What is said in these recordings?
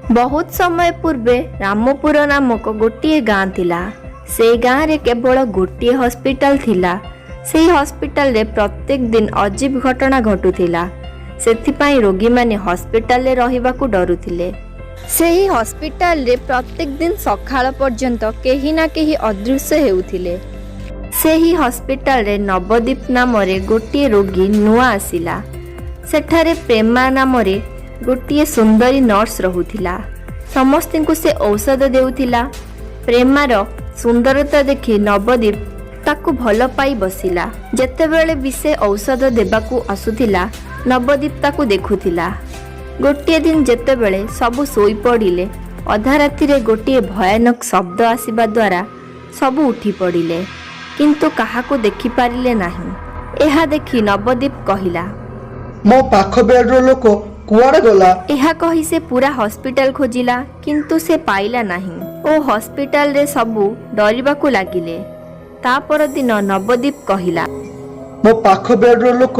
ବହୁତ ସମୟ ପୂର୍ବେ ରାମପୁର ନାମକ ଗୋଟିଏ ଗାଁ ଥିଲା। ସେଇ ଗାଁରେ କେବଳ ଗୋଟିଏ ହସ୍ପିଟାଲ ଥିଲା। ସେହି ହସ୍ପିଟାଲରେ ପ୍ରତ୍ୟେକ ଦିନ ଅଜୀବ ଘଟଣା ଘଟୁଥିଲା। ସେଥିପାଇଁ ରୋଗୀମାନେ ହସ୍ପିଟାଲରେ ରହିବାକୁ ଡରୁଥିଲେ। ସେହି ହସ୍ପିଟାଲରେ ପ୍ରତ୍ୟେକ ଦିନ ସକାଳ ପର୍ଯ୍ୟନ୍ତ କେହି ନା କେହି ଅଦୃଶ୍ୟ ହେଉଥିଲେ। ସେହି ହସ୍ପିଟାଲରେ ନବଦୀପ ନାମରେ ଗୋଟିଏ ରୋଗୀ ନୂଆ ଆସିଲା। ସେଠାରେ ପ୍ରେମା ନାମରେ ଗୋଟିଏ ସୁନ୍ଦରୀ ନର୍ସ ରହୁଥିଲା। ସମସ୍ତଙ୍କୁ ସେ ଔଷଧ ଦେଉଥିଲା। ପ୍ରେମାର ସୁନ୍ଦରତା ଦେଖି ନବଦୀପ ତାକୁ ଭଲ ପାଇ ବସିଲା। ଯେତେବେଳେ ବି ସେ ଔଷଧ ଦେବାକୁ ଆସୁଥିଲା, ନବଦୀପ ତାକୁ ଦେଖୁଥିଲା। ଗୋଟିଏ ଦିନ ଯେତେବେଳେ ସବୁ ଶୋଇପଡ଼ିଲେ, ଅଧା ରାତିରେ ଗୋଟିଏ ଭୟାନକ ଶବ୍ଦ ଆସିବା ଦ୍ୱାରା ସବୁ ଉଠି ପଡ଼ିଲେ, କିନ୍ତୁ କାହାକୁ ଦେଖିପାରିଲେ ନାହିଁ। ଏହା ଦେଖି ନବଦୀପ କହିଲା, ମୋ ପାଖ ବେଡର ଲୋକ କୁଆଡ଼େ ଗଲା? ଏହା କହି ସେ ପୁରା ହସ୍ପିଟାଲ ଖୋଜିଲା, କିନ୍ତୁ ସେ ପାଇଲା ନାହିଁ ଓ ହସ୍ପିଟାଲରେ ସବୁ ଡରିବାକୁ ଲାଗିଲେ। ତା ପରଦିନ ନବଦୀପ କହିଲା, ମୋ ପାଖ ବେଡର ଲୋକ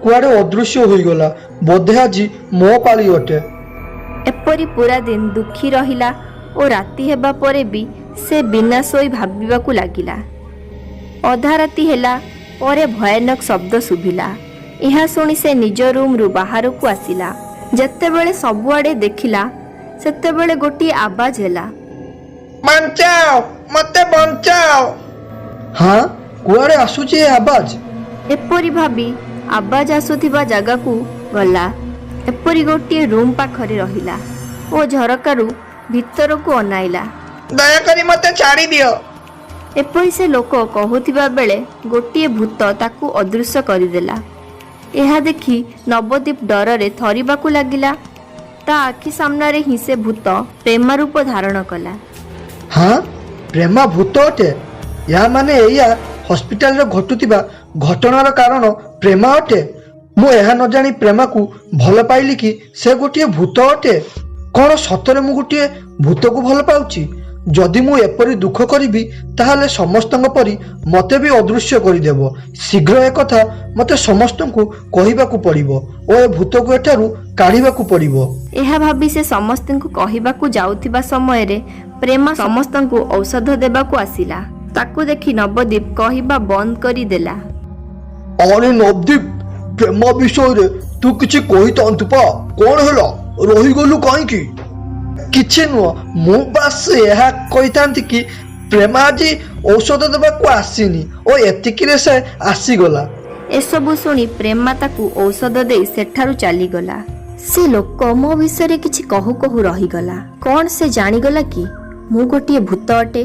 କୁଆଡ଼େ ଅଦୃଶ୍ୟ ହୋଇଗଲା। ବୋଧେ ଆଜି ମୋ ପାଳି ଅଟେ। ଏପରି ପୁରା ଦିନ ଦୁଃଖୀ ରହିଲା ଓ ରାତି ହେବା ପରେ ବି ସେ ବିନା ଶୋଇ ଭାବିବାକୁ ଲାଗିଲା। ଅଧା ରାତି ହେଲା ପରେ ଭୟାନକ ଶବ୍ଦ ଶୁଭିଲା। ଏହା ଶୁଣି ସେ ନିଜ ରୁମରୁ ବାହାରକୁ ଆସିଲା। ଯେତେବେଳେ ସବୁଆଡ଼େ ଦେଖିଲା, ସେତେବେଳେ ଗୋଟିଏ ଆବାଜ ହେଲା, ବଞ୍ଚାଅ, ମତେ ବଞ୍ଚାଅ! ହଁ, କୁଆଡ଼େ ଆସୁଛି ଏ ଆବାଜ? ଏପରି ଭାବି ଆବାଜ ଆସୁଥିବା ଜାଗାକୁ ଗଲା। ଏପରି ଗୋଟିଏ ରୁମ୍ ପାଖରେ ରହିଲା ଓ ଝରକାରୁ ଭିତରକୁ ଅନାଇଲା। ଦୟାକରି ମତେ ଛାଡ଼ି ଦିଅ। ଏପରି ସେ ଲୋକ କହୁଥିବା ବେଳେ ଗୋଟିଏ ଭୂତ ତାକୁ ଅଦୃଶ୍ୟ କରିଦେଲା। ଏହା ଦେଖି ନବଦୀପ ଡରରେ ଥରିବାକୁ ଲାଗିଲା। ତା ଆଖି ସାମ୍ନାରେ ହିଁ ସେ ଭୂତ ପ୍ରେମା ରୂପ ଧାରଣ କଲା। ହଁ, ପ୍ରେମା ଭୂତ ଅଟେ? ୟା ମାନେ ଏଇଆ, ହସ୍ପିଟାଲରେ ଘଟୁଥିବା ଘଟଣାର କାରଣ ପ୍ରେମା ଅଟେ। ମୁଁ ଏହା ନ ଜାଣି ପ୍ରେମାକୁ ଭଲ ପାଇଲି କି ସେ ଗୋଟିଏ ଭୂତ ଅଟେ। କ'ଣ ସତରେ ମୁଁ ଗୋଟିଏ ଭୂତକୁ ଭଲ ପାଉଛି? ଯଦି ମୁଁ ଏପରି ଦୁଃଖ କରିବି, ତାହେଲେ ସମସ୍ତଙ୍କ ପରି ମୋତେ ବି ଅଦୃଶ୍ୟ କରିଦେବ। ଶୀଘ୍ର ଏକଥା ମୋତେ ସମସ୍ତଙ୍କୁ କହିବାକୁ ପଡ଼ିବ ଓ ଏ ଭୂତକୁ ଏଠାରୁ କାଢ଼ିବାକୁ ପଡ଼ିବ। ଏହା ଭାବି ସେ ସମସ୍ତଙ୍କୁ କହିବାକୁ ଯାଉଥିବା ସମୟରେ ପ୍ରେମା ସମସ୍ତଙ୍କୁ ଔଷଧ ଦେବାକୁ ଆସିଲା। ତାକୁ ଦେଖି ନବଦୀପ କହିବା ବନ୍ଦ କରିଦେଲା। ଆରେ ନବଦୀପ, ପ୍ରେମା ବିଷୟରେ ତୁ କିଛି କହିଥାନ୍ତୁ ପା। କ'ଣ ହେଲା, ରହିଗଲୁ କାହିଁକି? କିଛି ନୁହଁ, ମୁଁ ବାସ୍ ଏହା କହିଥାନ୍ତି କି ପ୍ରେମା ଆଜି ଔଷଧ ଦେବାକୁ ଆସିନି ଓ ଏତିକିରେ ସେ ଆସିଗଲା। ଏସବୁ ଶୁଣି ପ୍ରେମା ତାକୁ ଔଷଧ ଦେଇ ସେଠାରୁ ଚାଲିଗଲା। ସେ ଲୋକ ମୋ ବିଷୟରେ କିଛି କହୁ କହୁ ରହିଗଲା। କ'ଣ ସେ ଜାଣିଗଲା କି ମୁଁ ଗୋଟିଏ ଭୂତ ଅଟେ?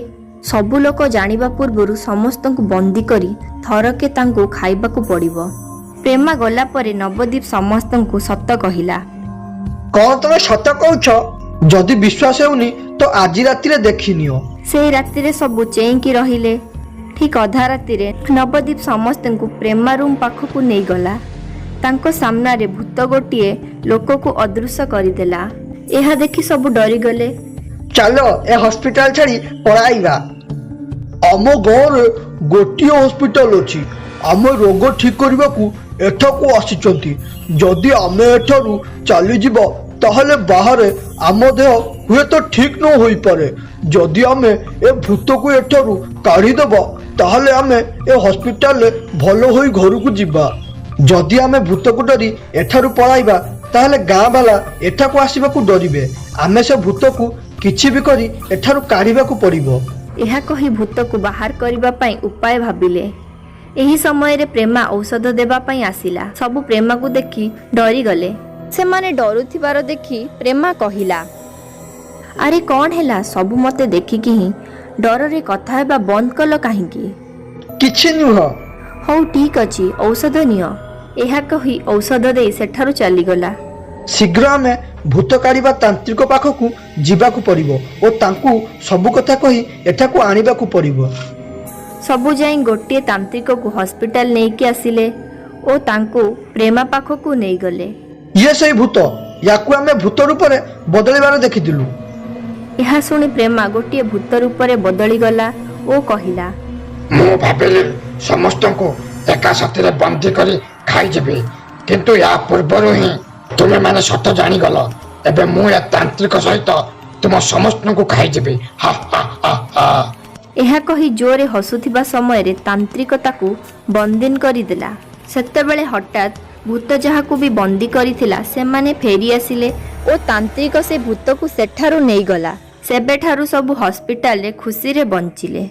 ସବୁ ଲୋକ ଜାଣିବା ପୂର୍ବରୁ ସମସ୍ତଙ୍କୁ ବନ୍ଦୀ କରି ଥରକେ ତାଙ୍କୁ ଖାଇବାକୁ ପଡ଼ିବ। ପ୍ରେମା ଗଲା ପରେ ନବଦୀପ ସମସ୍ତଙ୍କୁ ସତ କହିଲା। କଣ ତମେ ସତ କହୁଛ? ଯଦି ବିଶ୍ୱାସ ହେଉନି ତ ଆଜି ରାତିରେ ଦେଖିନିଅ। ସେଇ ରାତିରେ ସବୁ ଚେଇଁକି ରହିଲେ। ଠିକ୍ ଅଧା ରାତିରେ ନବଦୀପ ସମସ୍ତଙ୍କୁ ପ୍ରେମା ରୁମ୍ ପାଖକୁ ନେଇଗଲା। ତାଙ୍କ ସାମ୍ନାରେ ଭୂତ ଗୋଟିଏ ଲୋକକୁ ଅଦୃଶ୍ୟ କରିଦେଲା। ଏହା ଦେଖି ସବୁ ଡରିଗଲେ। ଚାଲ, ଏ ହସ୍ପିଟାଲ ଛାଡି ପଳାଇବା। ଆମ ଗାଁରେ ଗୋଟିଏ ହସ୍ପିଟାଲ ଅଛି। ଆମେ ରୋଗ ଠିକ କରିବାକୁ ଏଠାକୁ ଆସିଛନ୍ତି। ଯଦି ଆମେ ଏଠାରୁ ଚାଲିଯିବା, ତାହେଲେ ବାହାରେ ଆମ ଦେହ ହୁଏତ ଠିକ ନ ହୋଇପାରେ। ଯଦି ଆମେ ଏ ଭୂତକୁ ଏଠାରୁ କାଢ଼ିଦେବା, ତାହେଲେ ଆମେ ଏ ହସ୍ପିଟାଲରେ ଭଲ ହୋଇ ଘରକୁ ଯିବା। ଯଦି ଆମେ ଭୂତକୁ ଡରି ଏଠାରୁ ପଳାଇବା, ତାହେଲେ ଗାଁ ବାଲା ଏଠାକୁ ଆସିବାକୁ ଡରିବେ। ଆମେ ସେ ଭୂତକୁ କିଛି ବି କରି ଏଠାରୁ କାଢ଼ିବାକୁ ପଡ଼ିବ। ଏହା କହି ଭୂତକୁ ବାହାର କରିବା ପାଇଁ ଉପାୟ ଭାବିଲେ। ଏହି ସମୟରେ ପ୍ରେମା ଔଷଧ ଦେବା ପାଇଁ ଆସିଲା। ସବୁ ପ୍ରେମାକୁ ଦେଖି ଡରିଗଲେ। ସେମାନେ ଡରୁଥିବାର ଦେଖି ପ୍ରେମା କହିଲା, ଆରେ କ'ଣ ହେଲା? ସବୁ ମୋତେ ଦେଖିକି ହିଁ ଡରରେ କଥା ହେବା ବନ୍ଦ କଲ କାହିଁକି? କିଛି ନୁହଁ। ହଉ, ଠିକ୍ ଅଛି, ଔଷଧ ନିଅ। ଏହା କହି ଔଷଧ ଦେଇ ସେଠାରୁ ଚାଲିଗଲା। ଶୀଘ୍ର ଆମେ ଭୂତ କାଢ଼ିବା ତାନ୍ତ୍ରିକ ପାଖକୁ ଯିବାକୁ ପଡ଼ିବ ଓ ତାଙ୍କୁ ସବୁ କଥା କହି ଏଠାକୁ ଆଣିବାକୁ ପଡ଼ିବ। ସବୁ ଯାଇ ଗୋଟିଏ ତାନ୍ତ୍ରିକକୁ ହସ୍ପିଟାଲ ନେଇକି ଆସିଲେ ଓ ତାଙ୍କୁ ପ୍ରେମା ପାଖକୁ ନେଇଗଲେ। ଇଏ ସେଇ ଭୂତ। ୟାକୁ ଆମେ ଭୂତ ରୂପରେ ବଦଳିବାର ଦେଖିଥିଲୁ। ଏହା ଶୁଣି ପ୍ରେମା ଗୋଟିଏ ଭୂତ ରୂପରେ ବଦଳିଗଲା ଓ କହିଲା, ମୁଁ ଭାବିଲି ସମସ୍ତଙ୍କୁ ଏକା ସାଥିରେ ବନ୍ଦୀ କରି ଖାଇଯିବି, କିନ୍ତୁ ୟା ପୂର୍ବରୁ ହିଁ ତୁମେମାନେ ସତ ଜାଣିଗଲ। ଏବେ ମୁଁ ଏ ତାନ୍ତ୍ରିକ ସହିତ ତୁମ ସମସ୍ତଙ୍କୁ ଖାଇଯିବି। ହା ହା ହା ହା। ଏହା କହି ଜୋରେ ହସୁଥିବା ସମୟରେ ତାନ୍ତ୍ରିକ ତାକୁ ବନ୍ଦିନ କରିଦେଲା। ସେତେବେଳେ ହଠାତ୍ ଭୂତ ଯାହାକୁ ବି ବନ୍ଦୀ କରିଥିଲା ସେମାନେ ଫେରି ଆସିଲେ ଓ ତାନ୍ତ୍ରିକ ସେ ଭୂତକୁ ସେଠାରୁ ନେଇଗଲା। ସେବେଠାରୁ ସବୁ ହସ୍ପିଟାଲରେ ଖୁସିରେ ବଞ୍ଚିଲେ।